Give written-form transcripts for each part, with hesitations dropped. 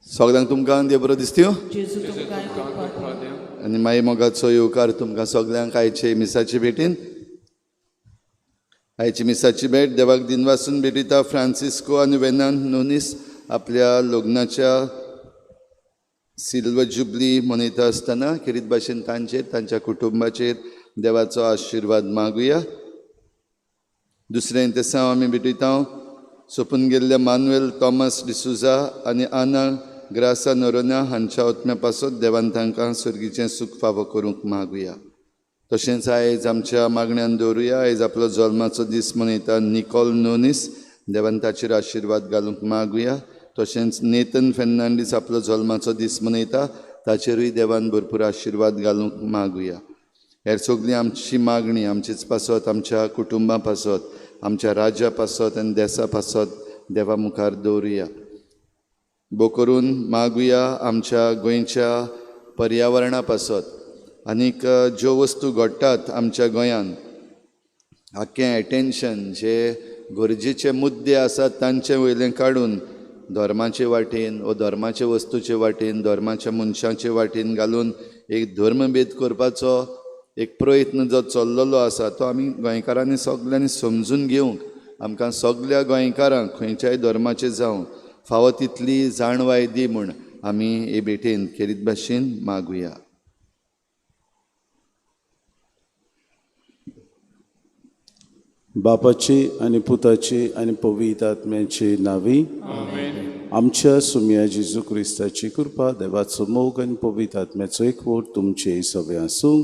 सगळ्यांक तुमकां देव बरो दिसत्यो आनी मागीर मोगाचो येवकार तुमकां सगळ्यांक आयचे मिसाचे भेटीन. आयची मिसाची भेट देवाक दिनवासून भेटिता फ्रांसिस्को आनी वेनान नोनीस आपल्या लग्नाच्या सिल्वर जुबली मनयता आसतना खेरीत भाशेन तांचेर तांच्या कुटुंबाचेर देवाचो आशिर्वाद मागुया. दुसरें तेसांव आमी भेटयता सोंपून गेल्ल्या मानुएल थॉमस डिसुजा आनी आना ग्रासा नोरोना हांच्या आत्म्या पासत देवान तांकां सर्गीचें सूख फावो करूंक मागुया. तशेंच आयज आमच्या मागण्यान दवरुया. आयज आपलो जल्माचो दीस मनयता निकोल नोनीस, देवान ताचेर आशिर्वाद घालूंक मागुया. तशेंच नेतन फेर्नांडीस आपलो जल्माचो दीस मनयता, ताचेरूय देवान भरपूर आशिर्वाद घालूंक मागुया. हेर सगळीं आमची मागणी आमचेच पासत, आमच्या कुटुंबा पासत, आमच्या राज्या पासत आनी देसा पासत देवा मुखार दवरुया. भो करून मागुया आमच्या गोंयच्या पर्यावरणा पासत आनीक ज्यो वस्तू घडटात आमच्या गोंयान आख्खें एटेन्शन जे गरजेचे मुद्दे आसात तांचे वयलें काडून धर्माचे वाटेन वो धर्माचे वस्तूचे वाटेन धर्माच्या मनशाचे वाटेन घालून एक धर्मभेद करपाचो एक प्रयत्न जो चल्लेलो आसा तो आमी गोंयकारांनी सगल्यांनी समजून घेवंक आमकां सगल्या गोंयकारांक खंयच्याय धर्माचे जावं फावो तितली जाणवाय दी म्हूण आमी हे भेटेन खेरीत भाशेन मागुया. बापाची आनी पुताची आनी पवित्र आत्म्याची नावी आमच्या सुम्या जेजू क्रिस्ताची कृपा, देवाचो मोग आनी पवित्र आत्म्याचो एकवट तुमचे सगळे आसूं.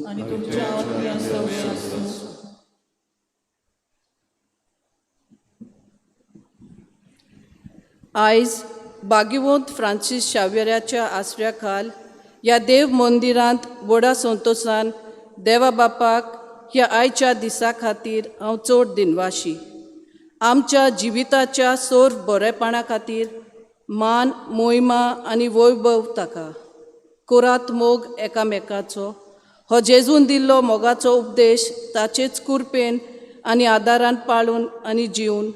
आयज भाग्यवंत फ्रांसीस शावेराच्या आसऱ्या खाल ह्या देव मंदिरांत व्हडा संतोशान देवा बापाक ह्या आयच्या दिसा खातीर हांव चड दिनवाशी. आमच्या जिविताच्या सोर बरेपणा खातीर मान मोहिमा आनी वैभव ताका कोरात मोग एकामेकाचो हो जेजून दिल्लो मोगाचो उपदेश ताचेच कुरपेन आनी आदारान पाळून आनी जिवन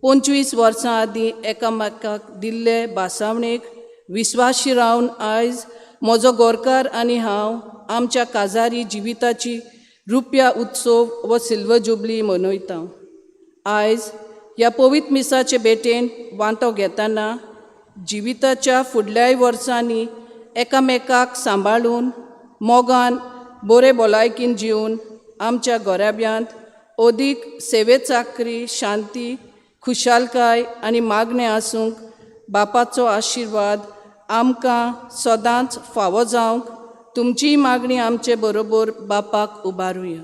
25 वर्सां आदीं एकामेकाक दिल्ले भासावणेक विस्वाशी रावन आयज म्हजो गोरकार आनी हांव आमच्या काजारी जिविताची रुपया उत्सव व सिल्वर जुबली मनयता. आयज ह्या पवित्र मिसाचे भेटेन वांटो घेतना जिविताच्या फुडल्याय वर्सांनी एकामेकाक सांबाळून मोगान बरे भलायकीन जिवन आमच्या घराब्यांत अदीक सेवे चाकरी शांती खुशालकाय आनी मागणें आसूंक बापाचो आशिर्वाद आमकां सदांच फावो जावंक तुमचीय मागणी आमचे बरोबर बापाक उबारुया.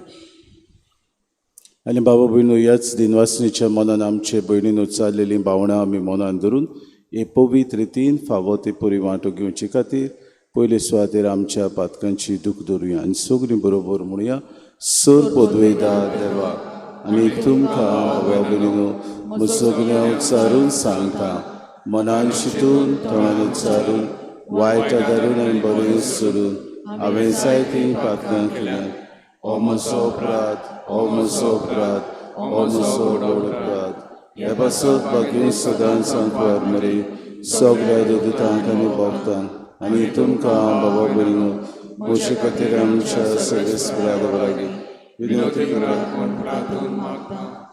आनी बाबा भयणू ह्याच दिनवासनीच्या मनान आमचे भयणीन उच्चारलेलीं भावनां आमी मनान धरून हे पवित्र रितीन फावो ते पुरी वांटो घेवचे खातीर पयले सुवातेर आमच्या पातकांची दूख धरुया आनी सगळीं बरोबर म्हणुया. सर पदवेदा देवा आनी तुमकां बाबा भयणीनो सगळ्यां उच्चारून सांगता, मनान शितून तोंडान उच्चारून वायट धरून आनी बरें सोडून हांवें जायतीं पातकां केल्यात. हो म्हजो अपराध, हो म्हजो अपराध, हो म्हजो व्हड अपराध. ह्या पासत बाकी सदांच सांकवार मरे सगळ्या देवदूतांक आनी भक्तांक आनी तुमकां बाबा भयणीनो म्हजे खातीर आमच्या सगळे लागीं विनवती करात.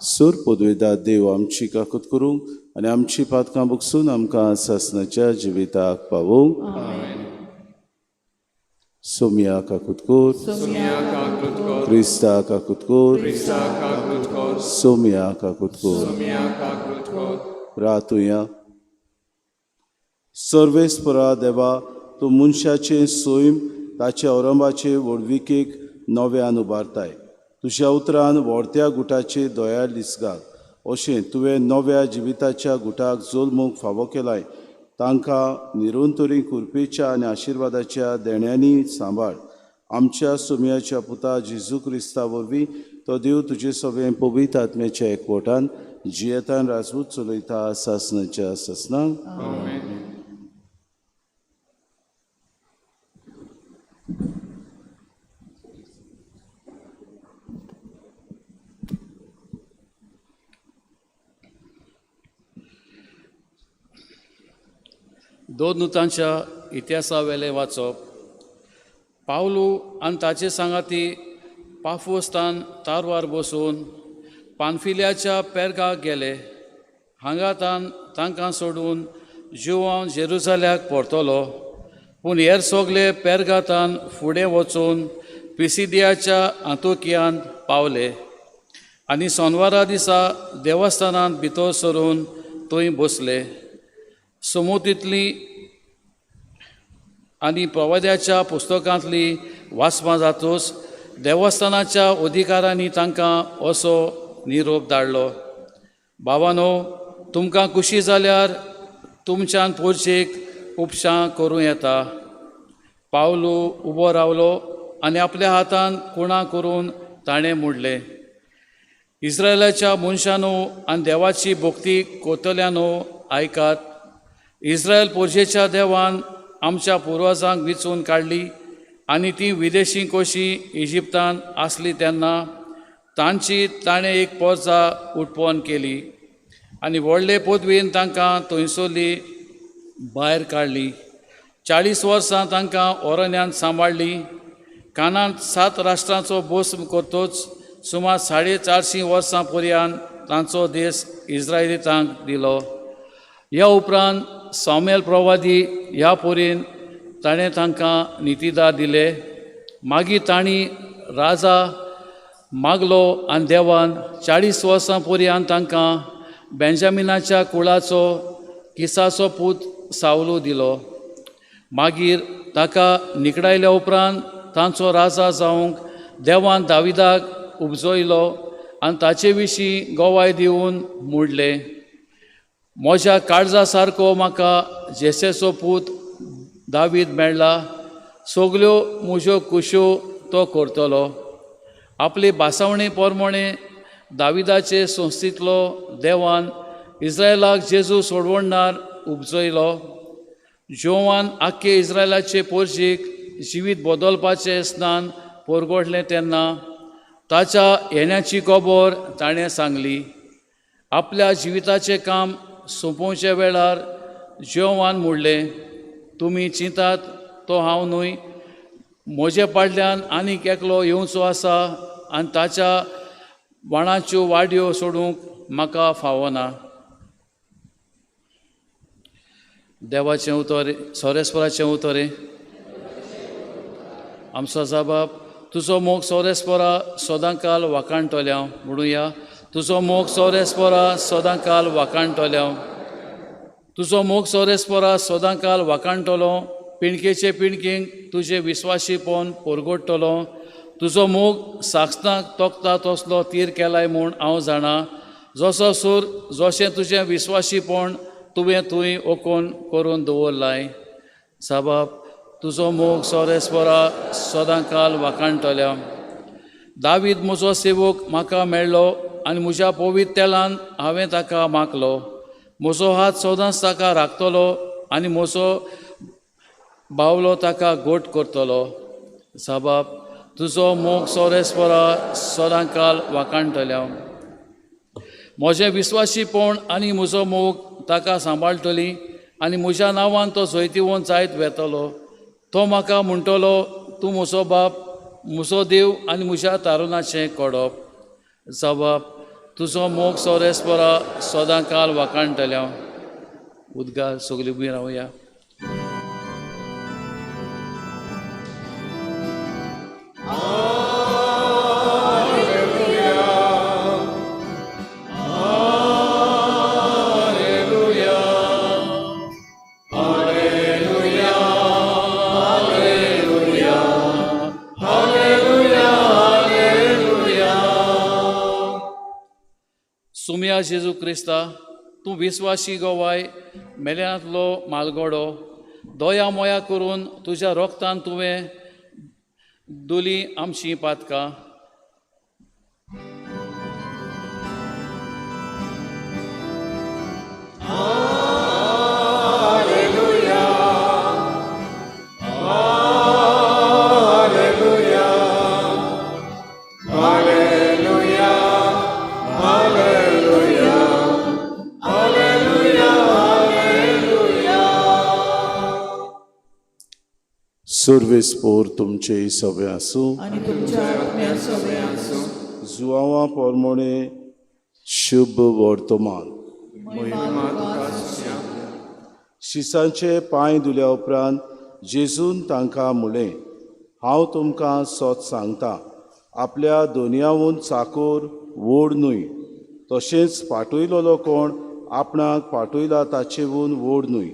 सूर पदवेदा देव आमची काकूत करूंक आनी आमची पातकां बगसून आमकां सासणाच्या जिविताक पावोवंक. सोमिया काकूत कर, क्रिस्ता काकूत कर, सोमिया काकूत कर. रातुया. सर्वेस्परा देवा, तूं मनशाचें सैम ताच्या अरंबाचे व्हडविकेक नव्यान उबारताय. तुज्या उतरान व्हडत्या गुटाचे दयाळ दिसगाक अशें तुवें नव्या जिविताच्या गुटाक जल्मूंक फावो केलाय. तांकां निरंतरी कृपेच्या आनी आशिर्वादाच्या देण्यांनी सांबाळ. आमच्या सोमयाच्या पुता जेजू क्रिस्ता वरवीं तो देव तुजे सगळें पवित्र आत्म्याच्या एकवटान जियेतान राजवूत चलयता सासणाच्या सासणाक. दोन नुतांच्या इतिहासावेलें वाचप. पावलू आनी ताचे सांगाती पाफोस्तान तारवार बसून पानफिल्याच्या पेर्गाक गेले. हांगा तांकां सोडून जुवांव जेरुजाल्याक परतलो, पूण हेर सगले पेर्गातान फुडें वचून पिसिदियाच्या आंतोकियांत पावले आनी सोनवारा दिसा देवस्थानांत भितर सरून थंय बसले. समुतींतली आनी प्रवाद्याच्या पुस्तकांतली वाचपां जातूच देवस्थानाच्या अधिकारांनी तांकां असो निरोप धाडलो, भावानो, तुमकां खुशी जाल्यार तुमच्यान पोरचेक उपशां करूं येता. पावलू उबो रावलो आनी आपल्या हातान कुणा करून ताणें म्हणलें, इस्रायलाच्या मनशांनो आनी देवाची भक्ती कोतल्यानो आयकात. इस्रायल पोरजेच्या देवान आमच्या पुर्वजांक विचून काडली आनी ती विदेशी कशी इजिप्तान आसली तेन्ना तांची ताणें एक पोरजा उत्पन्न केली आनी व्हडले पदवीन तांकां थंयसरली भायर काडली. 40 वर्सां तांकां ओरण्यांत सांबाळ्ळी. कानांत 7 राष्ट्रांचो भस्म करतोच सुमार 450 वर्सां पर्यंत तांचो देश इस्रायलितांक दिलो. ह्या उपरांत सामुएल प्रवादी ह्या पोरीन ताणें तांकां नितिदार दिले. मागीर तांणी राजा मागलो आनी देवान 40 वर्सां पर्यंत तांकां बेंजामिनाच्या कुळाचो किसाचो पूत सावलू दिलो. मागीर ताका निकडायल्या उपरांत तांचो राजा जावंक देवान दाविदाक उपजयलो आनी ताचे विशीं गवाय दिवन म्हणलें, म्हज्या काळजा सारको म्हाका जेसेचो पूत दावीद मेळ्ळा, सगल्यो म्हज्यो कुश्यो तो करतलो. आपले भासावणे प्रमाणे दाविदाचे संस्थेंतलो देवान इस्रायलाक जेजू सोडवणदार उपजयलो. जोवान आख्खे इस्रायलाचे पोरजीक जिवीत बदलपाचें स्नान परगटलें तेन्ना ताच्या येण्याची खबर ताणें सांगली. आपल्या जिविताचें काम सोंपोवच्या वेळार जेवान म्हणलें, तुमी चिंतात तो हांव न्हय, म्हजे पाडल्यान आनीक एकलो येवचो आसा आनी ताच्या बाणाच्यो वाडयो सोडूंक म्हाका फावना. देवाचें उतर, सोरेस्पराचें उतर. आमचो जाबाब, तुजो मोग सोरेस्परा सदांकाल वाखाणटल्या. म्हणुया, तुजो मोग सोरेस्परा सदांकाल वाखाणटल्या. तुजो मोग सोरेस्परा सदांकाल वाखाणटलो, पिणकेचे पिणकेंक तुजें विस्वाशीपण परगटतलो. तुजो मोग साक्षाक तोखता तसलो तीर केलाय म्हूण हांव जाणा. जसो सूर जशें तुजें विस्वाशीपण तुवें थंय ओकोन करून दवरलाय. साबाब, तुजो मोग सोरेस्परा सदांकाल वाखाणटल्या. दावीद म्हजो सेवक म्हाका मेळ्ळो आनी म्हज्या पवित्र तेलान हांवें ताका मागलो. म्हजो हात सदांच ताका राखतलो आनी म्हजो बावलो ताका गोट करतलो. साबाब तुजो मोग सोरेस्परा सदांकाल वाखाणटल्या. म्हजें विस्वाशीपण आनी म्हजो मोग ताका सांबाळटली आनी म्हज्या नांवान तो जैतिवंत जायत वेतलो. तो म्हाका म्हणटलो, तूं म्हजो बाप, म्हजो देव आनी म्हज्या तारुणाचें कडप. जबाब तुजो मोग सोरेस्परा सदांकाल वाखाणटल्या. उदगार सगळीं उबीं रावया. सुमया जेजू क्रिस्ता, तूं विस्वाशी गोवाय मेल्यांतलो मालगडो, दया मोया करून तुज्या रोगतान तुवें दुली आमची पातकां. सर्वेस पोर तुमचे सगळे आसूं आनी तुमच्या आत्म्या सगळे आसूं. जुआवा पोरमोणे शुभ वर्तमान. शिसांचे पांय धुल्या उपरांत जेजून तांकां म्हणलें, हांव तुमकां सत सांगता, आपल्या दोनयावून चाकोर व्हड न्हय, तशेंच पाटयलोलो कोण आपणाक पाटयला ताचेवून व्हड न्हय.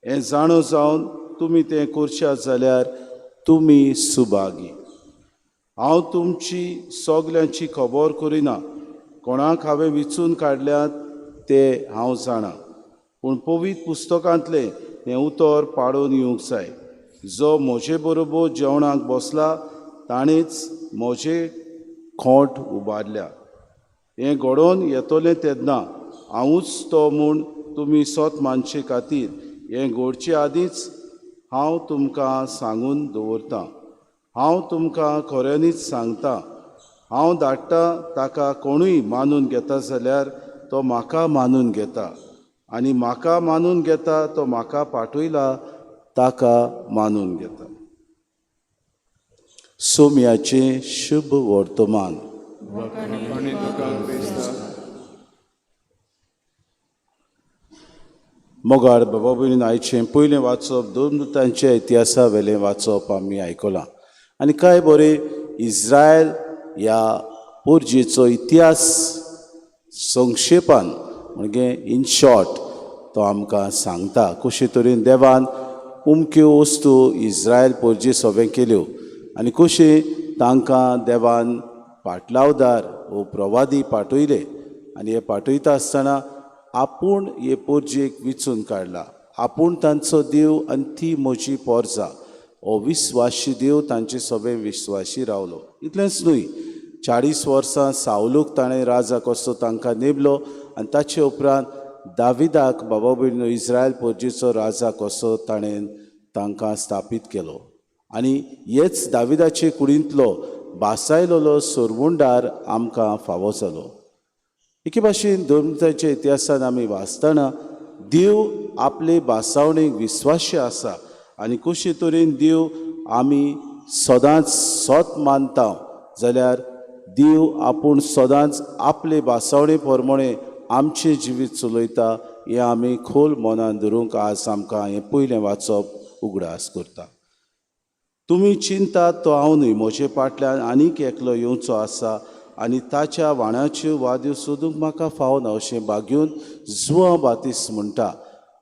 हें जाणो जावन तुमी तें करशात जाल्यार तुमी सुभागी. हांव तुमची सगल्यांची खबर करिना, कोणाक हांवें विचून काडल्यात ते हांव जाणा, पूण पवित्र पुस्तकांतलें हें उतर पाडून येवंक जाय, जो म्हजे बरोबर जेवणाक बसला ताणेंच म्हजे खोंट उबारल्या. हें घडोवन येतलें तेन्ना हांवूच तो म्हूण तुमी सत मानचे खातीर हें घडचे आदींच हांव तुमकां सांगून दवरतां. हांव तुमकां खऱ्यांनीच सांगता, हांव धाडटा ताका कोणूय मानून घेता जाल्यार तो म्हाका मानून घेता, आनी म्हाका मानून घेता तो म्हाका पाठयला ताका मानून घेता. सोम्याचें शुभ वर्तमान. मोगाळ बाबा भयणीन, आयचें पयलें वाचप दोन इतिहासा वेलें वाचप आमी आयकलां आनी कांय बरें इस्रायल ह्या पोरजेचो इतिहास संक्षेपान म्हणजे इन शॉर्ट तो आमकां सांगता कशे तरेन देवान उमक्यो वस्तू इस्रायल पोरजे सगळें केल्यो आनी कशें तांकां देवान पाटलावदार वो प्रवादी पाठयले आनी हे पाठयता आसतना आपूण हे पोरजेक विचून काडला, आपूण तांचो देव आनी ती म्हजी पोरजा. हो विस्वाशी देव तांचे सगळे विस्वाशी रावलो. इतलेंच न्हय, 40 वर्सां सावलूक ताणें राजा कसो तांकां नेमलो आनी ताचे उपरांत दाविदाक बाबा भयणीनो इस्रायल पोरजेचो राजा कसो ताणें तांकां स्थापीत केलो. आनी हेच दाविदाचे कुडींतलो बासायलोलो सोरवुंडार आमकां फावो जालो. एके भाशेन धर्मताच्या इतिहासान आमी वाचतना देव आपले बासावणेक विस्वाशी आसा आनी कशे तरेन देव आमी सदांच सत मानता जाल्यार देव आपूण सदांच आपले बासावणे प्रमाणे आमचें जिवीत चलयता हें आमी खोल मनान धरूंक आज आमकां हें पयलें वाचप उगडास करता. तुमी चिंतात तो हांव न्हय, म्हजे फाटल्यान आनीक एकलो येवचो आसा आनी ताच्या वाणाच्यो वाद्यो सोदूंक म्हाका फावना अशें बागेवन जुआंव बातीस म्हणटा.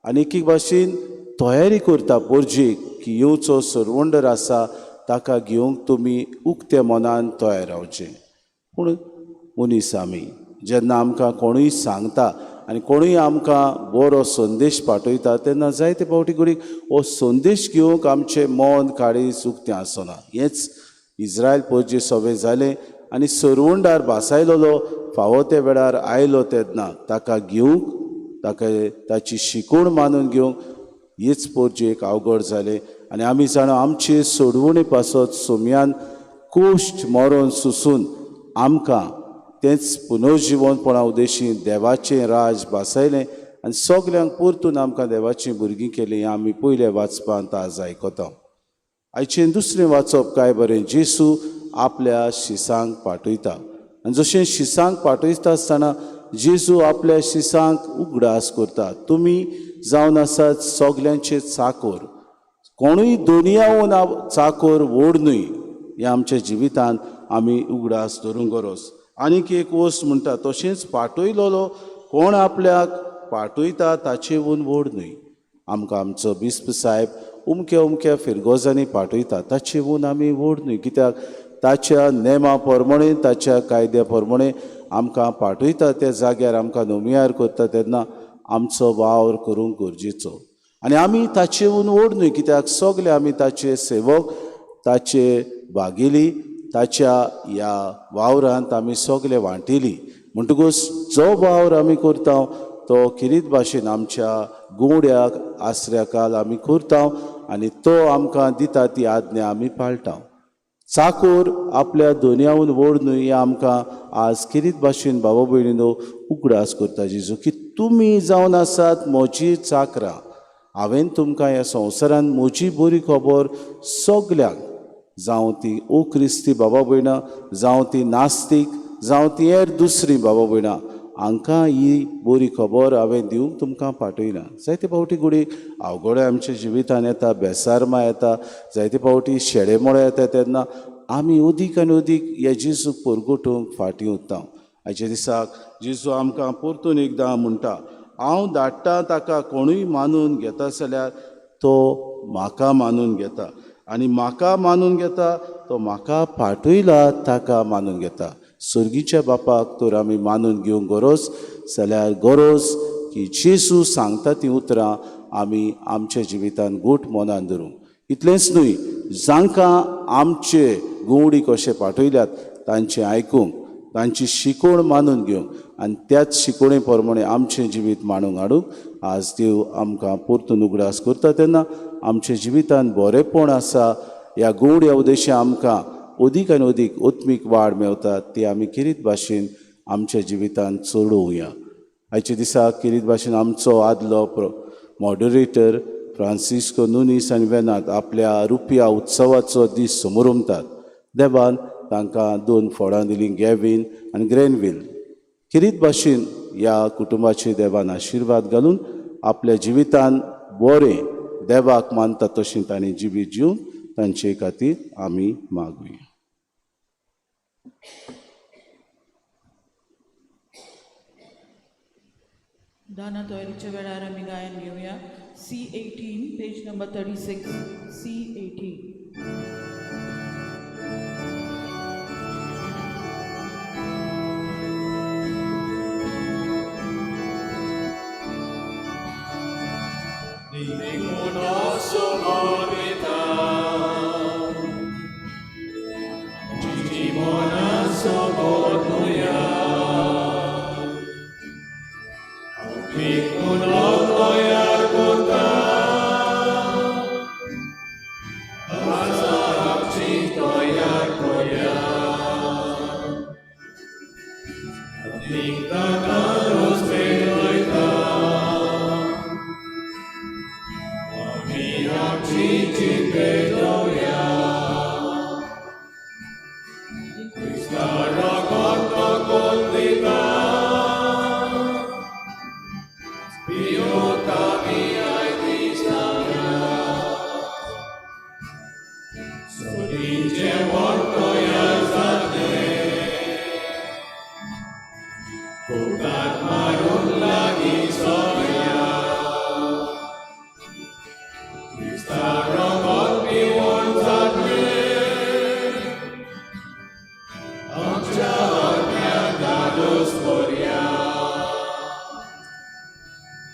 आनी एक एक भाशेन तयारी करता पोरजेक की येवचो सरवंडर आसा ताका घेवंक तुमी उक्ते मनान तयार रावचें. पूण मनीस आमी जेन्ना आमकां कोणूय सांगता आनी कोणूय आमकां बरो संदेश पाठयता तेन्ना जायते फावटी घडीक हो संदेश घेवंक आमचें मन काळीज उक्तें आसना. हेंच इस्रायल पोरजे सगळें जालें आनी सरवंडार बासायलोलो फावो त्या वेळार आयलो तेन्ना ताका घेवंक ताका ताची शिकवण मानून घेवंक हेच पोरजेक अवघड जालें. आनी आमी जाणा आमचे सोडवणे पासत सोमयान कोश्ट मरोन सुसून आमकां तेंच पुनर्जिवनपणा उद्देशी देवाचें राज भासयलें आनी सगल्यांक परतून आमकां देवाचीं भुरगीं केलीं हें आमी पयल्या वाचपांत आज आयकता. आयचें दुसरें वाचप काय बरें, जेसू आपल्या शिसांक पाठयता आनी जशें शिसांक पाठयता आसतना जेजू आपल्या शिसांक उगडास करता, तुमी जावन आसात सगल्यांचे चाकोर, कोणूय दोनियावून चाकोर व्हड न्हय. ह्या आमच्या जिवितांत आमी उगडास धरूंक गरज. आनीक एक वस्त म्हणटा, तशेंच पाठयलोलो कोण आपल्याक पाठयता ताचेहून व्हड न्हय. आमकां आमचो बिस्प साहेब उमक्या उमक्या फिरगोजांनी पाठयता ताचेहून आमी व्हड न्हय, कित्याक ताच्या नेमा प्रमाणे ताच्या कायद्या प्रमाणे आमकां पाठयता त्या जाग्यार आमकां नोमियार करता तेन्ना आमचो वावर करूंक गरजेचो. आनी आमी ताचेहून व्हड न्हय, कित्याक सगले आमी ताचे सेवक, ताचे भागेली, ताच्या ह्या वावरांत आमी सगले वांटेली. म्हणटकूच जो वावर आमी करता तो किरीत भाशेन आमच्या गुड्याक आसऱ्याकाल आमी करता आनी तो आमकां दिता ती आज्ञा आमी पाळटा. चाकोर आपल्या दोनयाहून व्हड न्हय हें आमकां आज किरीत भाशेन बाबा भयणीनो उगडास करता जेजू, की तुमी जावन आसात म्हजी चाकरां, हांवें तुमकां ह्या संवसारांत म्हजी बरी खबर सगल्यांक, जावं ती ओ क्रिस्ती बाबा भयणां, जावं ती नास्तीक, जावं ती हेर दुसरी बाबा भयणां, हांकां ही बरी खबर हांवें दिवंक तुमकां पाठयला. जायते फावटी घडये अवघड आमच्या जिवितान येता, बेसारमां येता, जायते फावटी शेडेमोडे येता, तेन्ना आमी अदीक आनी अदीक ह्या जेजूक परगटूंक फाटीं उरता. आयच्या दिसाक जेजू आमकां परतून एकदां म्हणटा, हांव धाडटा ताका कोणूय मानून घेता जाल्यार तो म्हाका मानून घेता, आनी म्हाका मानून घेता तो म्हाका पाठयला ताका मानून घेता. सर्गीच्या बापाक तर आमी मानून घेवंक गरज जाल्यार गरज की जेजू सांगता तीं उतरां आमी आमच्या जिवितान घट मनान धरूंक. इतलेंच न्हय, जांकां आमचे गुवडी कशे पाठयल्यात तांचें आयकूंक, तांची शिकवण मानून घेवंक आनी त्याच शिकवणे प्रमाणे आमचें जिवीत मांडूंक हाडूंक आज देव आमकां परतून उगडास करता. तेन्ना आमच्या जिवितान बरेंपण आसा ह्या गोवड्या उद्देशान आमकां अदीक आनी अदीक आत्मीक वाड मेवता ती आमी किरीत भाशेन आमच्या जिवितान चडोवया. आयच्या दिसा किरीत भाशेन आमचो आदलो मॉडरेटर फ्रांसिस्को नुनीस आनी वेनात आपल्या रुपया उत्सवाचो दीस समोरमतात. देवान तांकां 2 फळां दिलीं, गॅवीन आनी ग्रेनवील. किरीत भाशेन ह्या कुटुंबाचे देवान आशिर्वाद घालून आपल्या जिवितान बरें देवाक मानता तशें तांणी जिवीत जिवन तांचे खातीर आमी मागुया. दाना तयारीच्या वेळार आमी गायन घेवया. C18 page number 36, C18.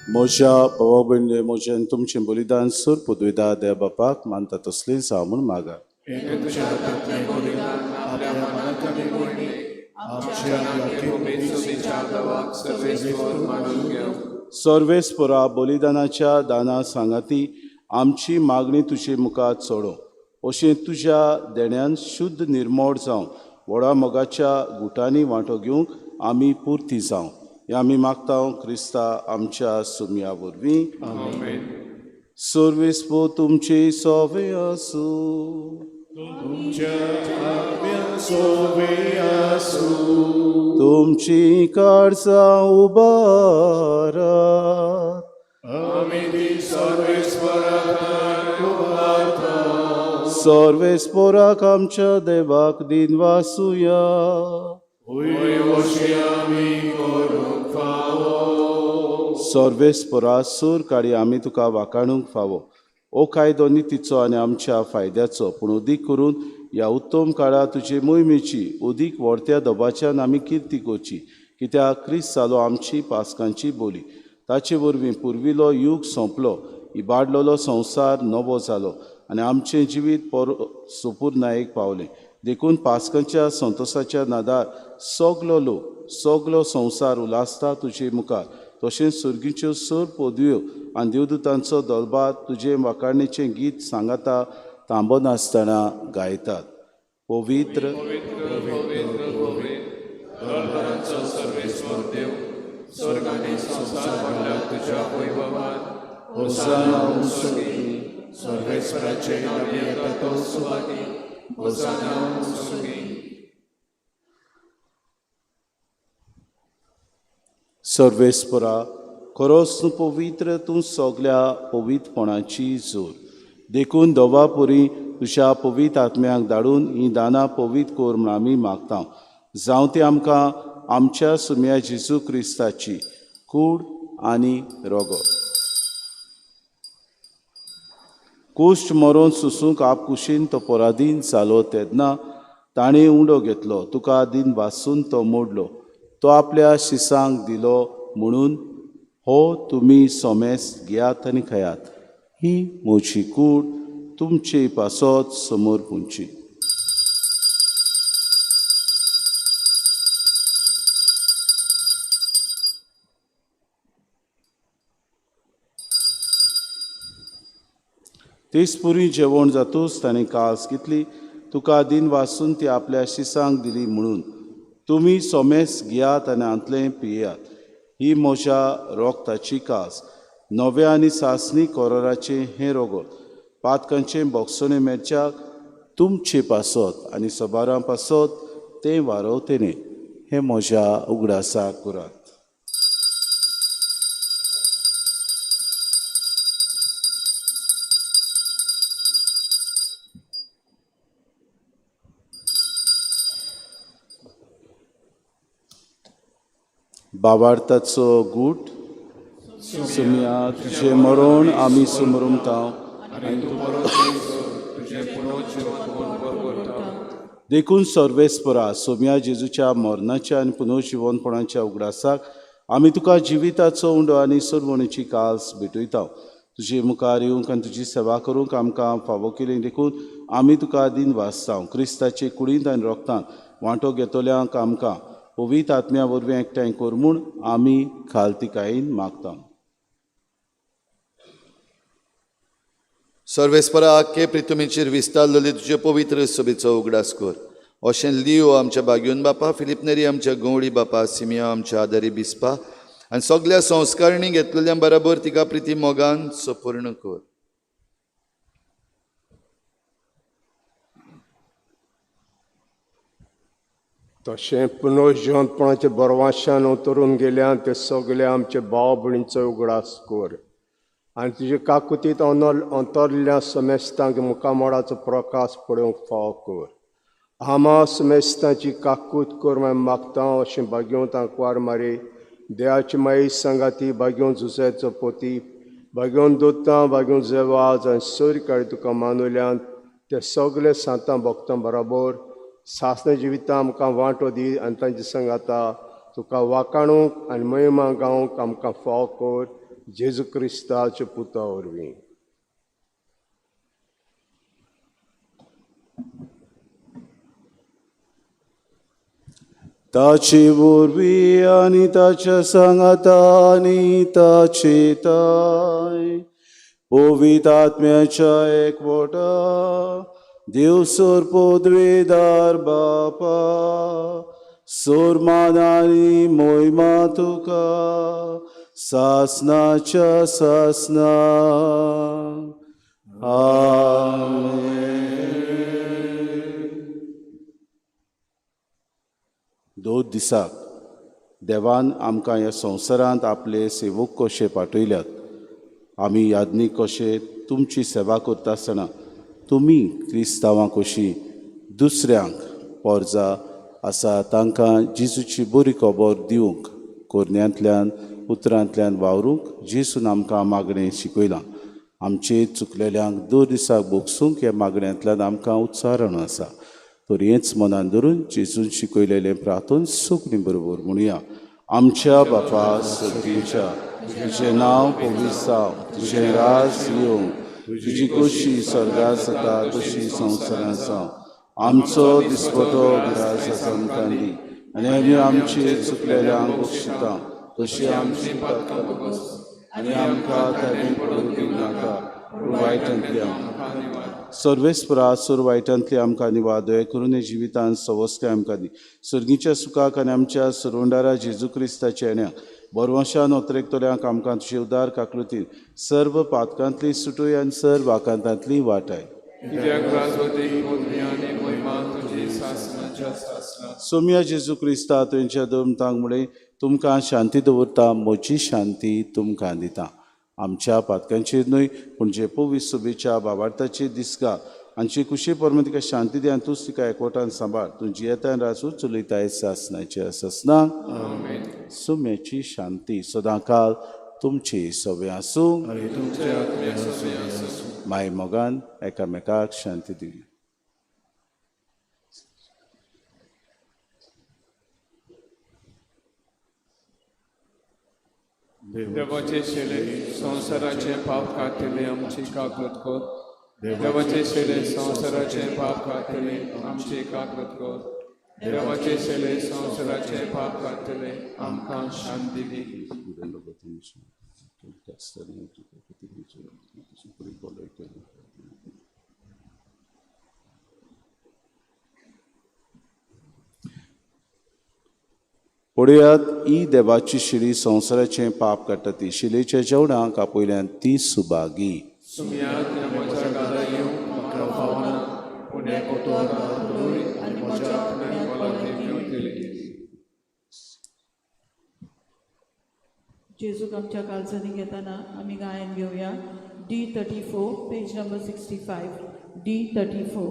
म्हज्या भावा भयणी म्हजें आनी तुमचें बलिदान सोर पदवीदा देव बापाक मानता तसलें जावं म्हूण मागा. सर्वेस्परा बलिदानाच्या दाना सांगाती आमची मागणी तुजे मुखार चडोवं अशें तुज्या देण्यान शुद्ध निर्मोड जावं व्हडा मोगाच्या गुटांनी वांटो घेवंक आमी पुर्ती जावं हें आमी मागता क्रिस्ता आमच्या सुमया वरवीं. सर्वेस्पो तुमचे सोवे आसूं. तुमची काळजां उबारात. सर्वेस्पोराक आमच्या देवाक दिनवासुया. सर्वेस्पोरा सूर काडी आमी तुका वाकाणूंक फावो. ओ कायदो नितीचो आनी आमच्या फायद्याचो, पूण अदीक करून ह्या उत्तम काळार तुजे मोहिमेची अदीक व्हडत्या दबाच्यान आमी किर्ती करची, कित्याक क्रिस्त जालो आमची पासकांची बोली. ताचे वरवीं पुर्विलो यूग सोंपलो, इबाडलेलो संवसार नवो जालो आनी आमचें जिवीत पर सुपुर्नायेक पावलें. देखून पासकांच्या संतोसाच्या नादार सगलो लोक सगलो संवसार उलासता तुजे मुखार. तशेंच सुर्गीच्यो सर पदव्यो आनी देवदूतांचो दलबार तुजे वाखाणीचें गीत सांगाता थांबनासतना गायतात. पवित्र सर्वेस्परा, खरोच तूं पवित्र, तूं सगल्या पवित्रपणाची जोर. देखून दोवा पुरी तुज्या पवित्र आत्म्याक धाडून हीं दानां पवित्र कर म्हूण आमी मागता. जावं ती आमकां आमच्या सुम्या जेजू क्रिस्ताची कूड आनी रोगो. कुश्ट मरोन सुसूंक आपकुशीन तो पराधीन जालो तेन्ना ताणें उंडो घेतलो, तुका दिन वासून तो मोडलो, तो आपल्या शिसांक दिलो म्हणून हो तुमी सोमेस घेयात आनी खायात, ही म्हजी कूड तुमचे पासत समोर पुंची. तेच पुरी जेवण जातूच ताणें कास घेतली, तुका दिन वासून ती आपल्या शिसांक दिली म्हणून तुमी सोमेस घेयात आनी हांतलें पियात, ही म्हज्या रोगताची कास, नव्या आनी सासणी कोरोराचें हें रोगत, पातकांचें बोगसणें मेळच्याक तुमचे पासत आनी सबारां पासत तें वारवतेने हें म्हज्या उगडासाक करात. बाबार्थाचो गूट सुमया तुजें मरण आमी सुमरुमता. देखून सर्वेस्परा सोम्या जेजूच्या मरणाच्या आनी पुनर्जिवनपणाच्या उगडासाक आमी तुका जिविताचो उंडो आनी सरवणीची कास भेटयता. तुजे मुखार येवंक आनी तुजी सेवा करूंक आमकां फावो केली देखून आमी तुका दिन वाचता. क्रिस्ताचे कुडींत आनी रोगतांत वांटो घेतल्यांक आमकां पवित्र आत्म्या वरवीं एकठांय कर म्हूण आमी खालतिकायेन मागता. सर्वेस्परा आख्खे प्रितुमीचेर विस्तारलेले तुजे पवित्र सभेचो उगडास कर. अशें लियो आमच्या बागयोन बापा, फिलीप नेरी आमच्या गंवडी बापा, सिमियो आमच्या आदारी बिस्पा आनी सगल्या संस्कारणी घेतलेल्या बराबर तिका प्रिती मोगान सपूर्ण कर. तशें पुनर्जिवंतपणाचे बरवाशान उतरून गेल्यान ते सगळे आमचे भाव भयणीचो उगडास कर आनी तुजे काकुतीत अंतरल्या समेस्तांक मुखामोडाचो प्रकाश पळोवंक फावो कर. आमा समेस्तांची काकूत कर मागीर मागता. अशें बागेवंत आंकवार मारी देवाची माई सांगाती बागेवन जुसेचो पोती बागेवन दोतां बागेवन जेवाज आनी सोर काळी तुका मानुल्यान ते सगळे सांतां भक्तां बराबर सासणा जिविता आमकां वांटो दी आनी तांचे सांगाता तुका वाकाणूंक आनी महिमा गावंक आमकां फाव कर जेजू क्रिस्ताच्या पुता वरवीं. ताचे वरवीं आनी ताच्या सांगाता आनी ताचे ताय पवित्र आत्म्याच्या एकवटा देवसर पदवेदार बापा सोरमान आनी मोयमा तुका सासनाच्या सासना. आमेन. दोन दिसाक देवान आमकां ह्या संवसारांत आपले सेवक कशे पाठयल्यात. आमी यादनीक कशे तुमची सेवा करता आसतना तुमी क्रिस्तांवां कशी दुसऱ्यांक पोरजा आसा तांकां जेजूची बरी खबर दिवंक कोरण्यांतल्यान उतरांतल्यान वावरूंक जेजून आमकां मागणें शिकयलां. आमचे चुकलेल्यांक दर दिसाक भोगसूंक ह्या मागण्यांतल्यान आमकां उच्चारण आसा. तर हेंच मनान धरून जेजून शिकयलेलें प्रार्थन सुकणी बरोबर म्हणुया. आमच्या बापा सर्गीच्या, तुजें नांव पवित्र जावं, तुजें राज येवं, तुजी खोशी स्वर्गात जाता तशी संवसारांत जावं. आमचो दिसपटो ग्रास आमकां दी आनी आमी आमचे चुकलेल्यांक बक्षिता तशी आमची पातकां भोगस आनी आमकां ताणें पडूंक दिवं नाका पूण वायटांतली आमकां सर्वेस्परा सुर वायटांतली आमकां निवार. दया करून हे जिवितांत सवस्काय आमकां दी. सर्गीच्या सुखाक आनी आमच्या सुरुंडारा जेजू क्रिस्ताच्या येण्याक बरवंशान ओतरेकतल्यांक आमकां तुजे उदार काकृतीन सर्व पातकांतली सुटूय आनी सर्व आकांतांतली वाटाय. सोम्या जेजू क्रिस्ता तुमच्या दोन मुळे तुमकां शांती दवरता, म्हजी शांती तुमकां दिता. आमच्या पातकांचेर न्हय पूण जे पवित्र सुबेच्या बाबार्थाची दिसगा आमची कुशी परम तिका शांती दी आनी तूंच तिका एकवटान सांबाळ. तूं जियेतान राजू चलयताय सासनाचे आसना. सुम्याची शांती सदांकाल तुमची सवे आसूं. माय मोगान एकामेकाक शांती दिली. देवाचे शेले संवसाराचे पाप काडटले आमची काकूत कर. देवाचे शेले संवसाराचे पाप काडटले आमची काकूत कर. देवाचे शेले संवसाराचे पाप काडटले आमकां शांती दी. पळयात ही देवाची शिडी संवसाराचें पाप काडटा ती शिलेच्या जेवणाक आपयल्यान ती सुभागी. जेजूक आमच्या काळजांनी घेताना आमी गायन घेवया D34 page number 65 D34.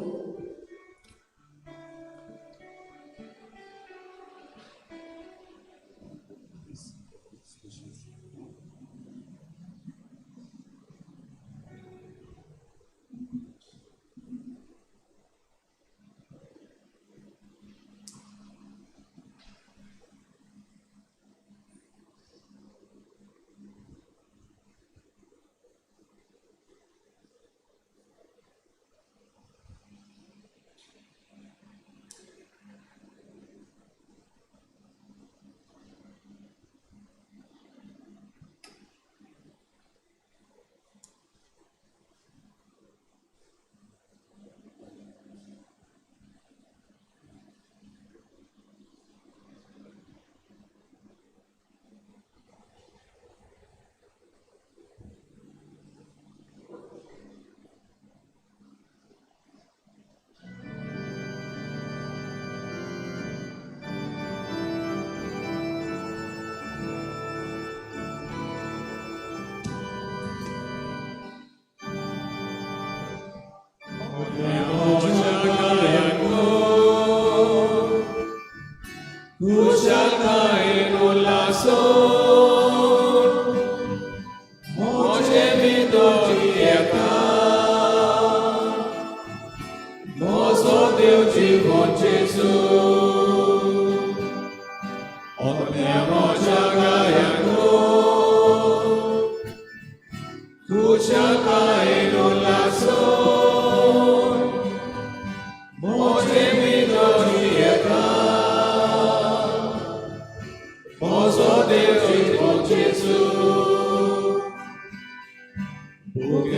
Porque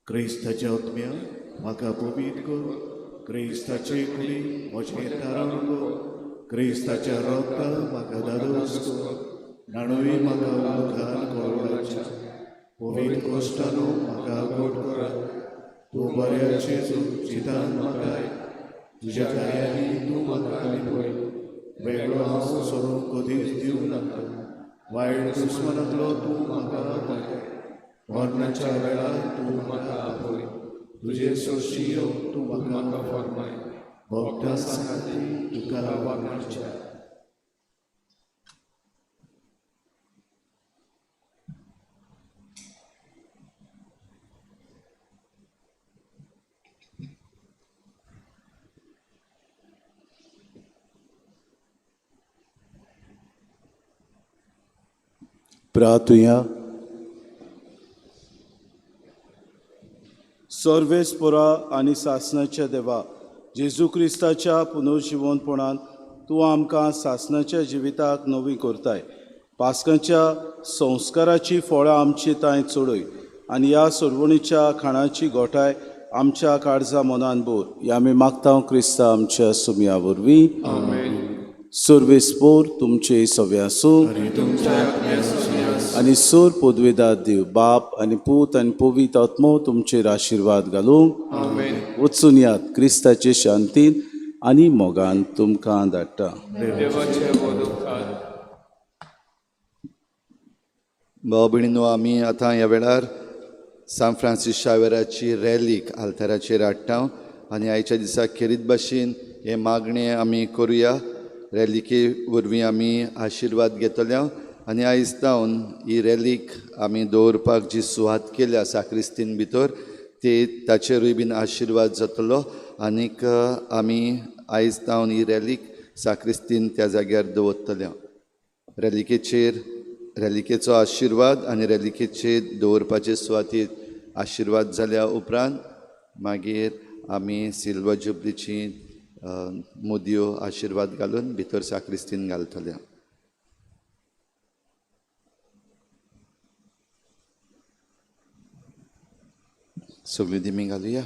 क्रिस्ताच्या आत्म्या म्हाका पवित्र कर, क्रिस्ताचे कुडी म्हजें तारण कर, क्रिस्ताच्या रोगता म्हाका धादोस कर, न्हाणूय म्हाका उदकान कोरवडाच्या पवित्र कोश्टानो म्हाका गोड करा, तूं बऱ्या जेजू जितान म्हाका, तुज्या कार्यांनी तूं म्हाका लिपय, वेगळो हांव सोडूंक कदीच दिवं नाका, वायट दुस्मनांतलो तूं म्हाका वाटय, मरणाच्या वेळार तूं म्हाका आपय, तुजे सोशी येवन तूं म्हाका फर्माय, भक्ता सांगाती तुका वागणच्या. प्रार्थुया. सर्वेस्पोरा आनी सासणाच्या देवा, जेजू क्रिस्ताच्या पुनर्जिवनपणान तूं आमकां सासणाच्या जिविताक नवी करताय. पास्कांच्या संस्काराची फळां आमची तांय चडय आनी ह्या सरवणीच्या खाणाची गोठाय आमच्या काळजा मनान भर. ह्या आमी मागता क्रिस्ता आमच्या सुमया वरवीं. सर्वेस्पोर तुमचे सवे आसूं आनी सोर पदवेदार देव बाप आनी पूत आनी पवित्र आत्मो तुमचेर आशिर्वाद घालूंक. वचून यात क्रिस्ताचे शांतीन आनी मोगान तुमकां धाडटा. भाव भयणीनो, आमी आतां ह्या वेळार सांत फ्रांसीस शावेराची रॅलीक आल्ताराचेर हाडटा आनी आयच्या दिसा खेरीत भाशेन हें मागणें आमी करुया. रॅलिके वरवीं आमी आशिर्वाद घेतल्या आनी आयज जावन ही रॅलीक आमी दवरपाक जी सुवात केल्या साक्रिस्तीन भितर ते ताचेरूय बीन आशिर्वाद जातलो आनीक आमी आयज जावन ही रॅलीक साक्रिस्तीन त्या जाग्यार दवरतल्या. रॅलिकेचेर रॅलिकेचो आशिर्वाद आनी रॅलिकेचेर दवरपाचे सुवातेर आशिर्वाद जाल्या उपरांत मागीर आमी सिल्वर जुबलीची मुदयो आशिर्वाद घालून भितर साक्रिस्तीन घालतल्या. सगळ्यो दिमी घालुया.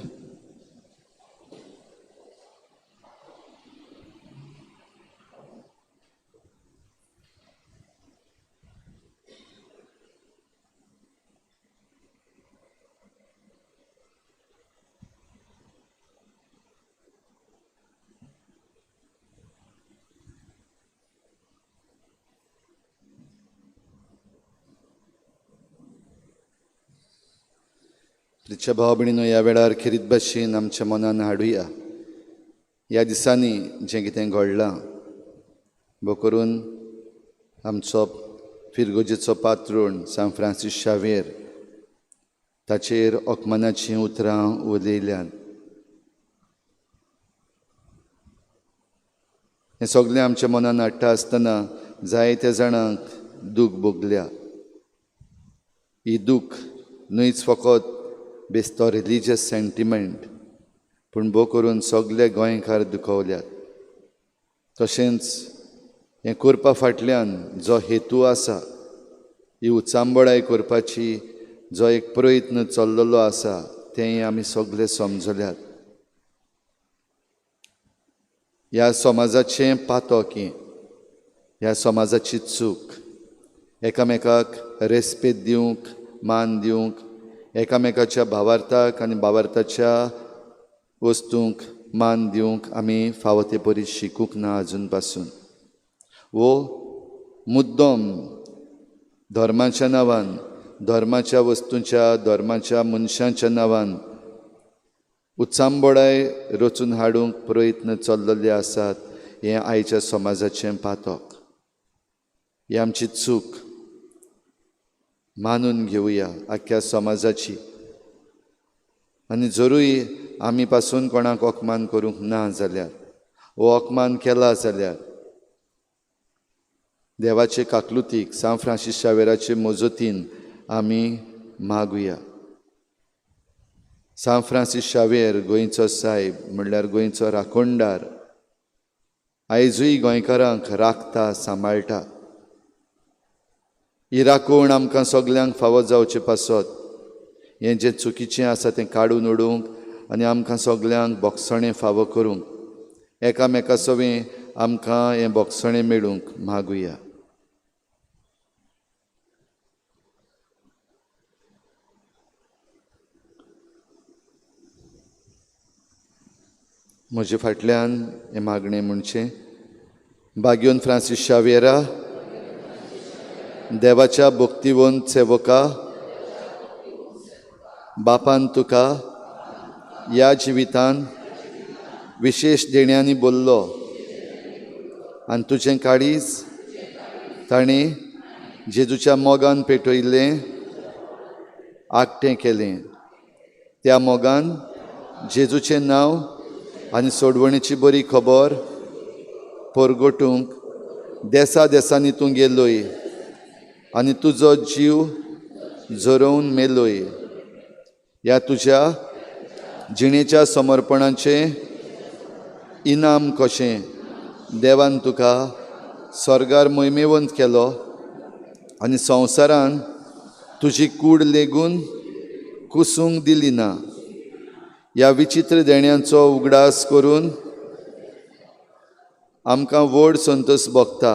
प्रिच्या भाव भयणीनो, ह्या वेळार खेरीत भाशेन आमच्या मनान हाडुया. ह्या दिसांनी जें कितें घडलां भो करून आमचो फिरगोजेचो पात्रोण सांत फ्रांसीस शावेर ताचेर अपमानाचीं उतरां उलयल्यांत. हें सगळें आमच्या मनान हाडटा आसतना जायत्या जाणांक दूख भोगल्या. ही दूख न्हयच फकत बेस्तो रिलीजियस सेंटिमेंट पूण भोव करून सगळे गोंयकार दुखवल्यात. तशेंच हें करपा फाटल्यान जो हेतू आसा, ही उचांबळाय करपाची जो एक प्रयत्न चल्लेलो आसा तेंय आमी सगळे समजल्यात. ह्या समाजाचें पातक हें, ह्या समाजाची चूक, एकामेकाक रेस्पेद दिवंक, मान दिवंक, एकामेकाच्या भावार्थाक आनी भावार्थाच्या वस्तूंक मान दिवंक आमी फावो ते परी शिकूंक ना आजून पासून. वो मुद्दम धर्माच्या नांवान, धर्माच्या वस्तूंच्या, धर्माच्या मनशांच्या नांवान उचांबळाय रचून हाडूंक प्रयत्न चल्लेले आसात. हें आयच्या समाजाचें पातक, ही आमची चूक मानून घेवया आख्ख्या समाजाची. आनी जरूय आमी पासून कोणाक अपमान करूंक ना जाल्यार वो अपमान केला जाल्यार देवाचे काकलुतीक सांत फ्रांसीस शावेराचे मजतीन आमी मागुया. सांत फ्रांसीस शावेर गोंयचो सायब म्हणल्यार गोंयचो राखणदार आयजूय गोंयकारांक राखता सांबाळटा. ही राखण आमकां सगल्यांक फावो जावचे पासत हें जें चुकीचें आसा तें काडून उडोवंक आनी आमकां सगल्यांक बोगसणें फावो करूंक एकामेका सवें आमकां हें बोगसणें मेळूंक मागुया. म्हजे फाटल्यान हें मागणें म्हणचें, बाग्योन फ्रांसीस शावेरा देवाच्या भक्तिवंत सेवका बापान तुका ह्या जिवितान विशेश देण्यांनी बोल्लो आनी तुजें काळीज ताणें जेजूच्या मोगान पेटयल्लें आगटें केलें. त्या मोगान जेजूचें नांव आनी सोडवणेची बरी खबर परगटूंक देसा देसांनी तूं गेलोय आनी तुजो जीव झरोवन मेलोय. ह्या तुज्या जिणेच्या समर्पणाचें इनाम कशें देवान तुका स्वर्गार मोहिमेवंत केलो आनी संवसारान तुजी कूड लेगून कुसूंक दिली ना. ह्या विचित्र देण्यांचो उगडास करून आमकां व्हड संतोश भोगता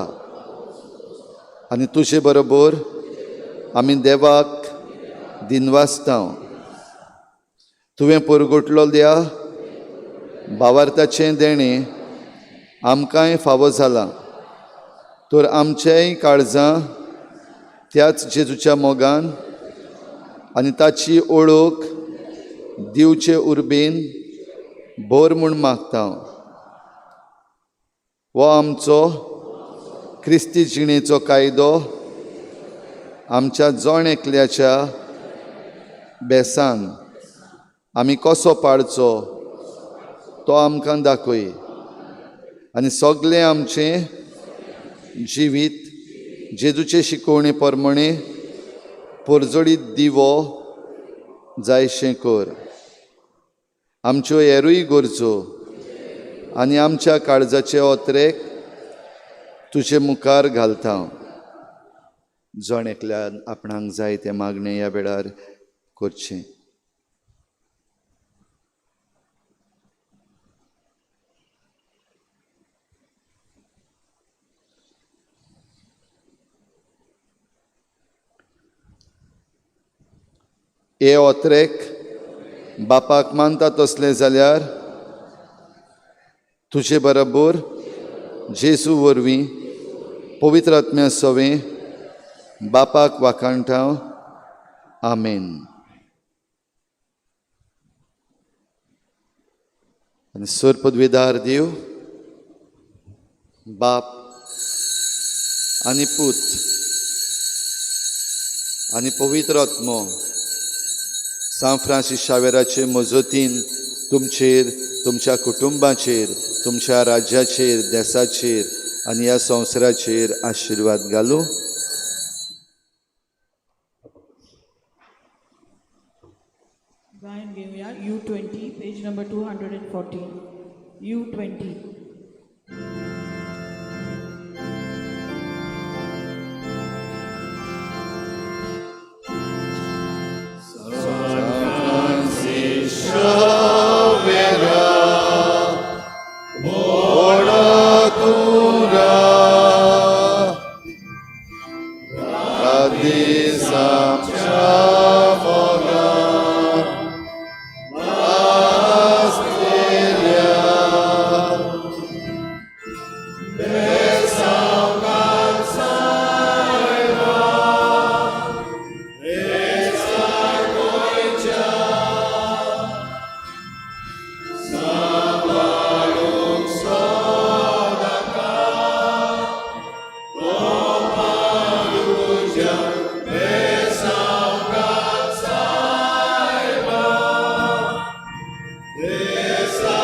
आनी तुजे बरोबर आमी देवाक दिनवासता. तुवें परगटलो त्या भावार्थाचें देणें आमकांय फावो जालां तर आमचेय काळजां त्याच जेजूच्या मोगान आनी ताची ओळख दिवचे उर्बेन भर म्हूण मागता. हो आमचो क्रिस्ती जिणेचो कायदो आमच्या जण एकल्याच्या बेसान आमी कसो पाळचो तो आमकां दाखय आनी सगळें आमचें जिवीत जेजूचे शिकवणे प्रमाणे परजळीत दिवो जायशें कर. आमच्यो हेरूय गरजो आनी आमच्या काळजाचे ओतरेक तुजे मुखार घालता. जण एकल्यान आपणाक जाय तें मागणें ह्या वेळार करचें. हे ओतरेक बापाक मानता तसलें जाल्यार तुजे बरोबर जेजू वरवीं पवित्र आत्म्या सवें बापाक वाखाणटा. आमेन. आनी सर पदवीदार देव बाप आनी पूत आनी पवित्र आत्मो सांत फ्रांसीस शावेराचे मजतीन तुमचेर, तुमच्या कुटुंबाचेर, तुमच्या राज्याचेर, देसाचेर आनी ह्या संवसाराचेर आशिर्वाद घालूं. गायन घेवया U20 page number 214. U20. Yes.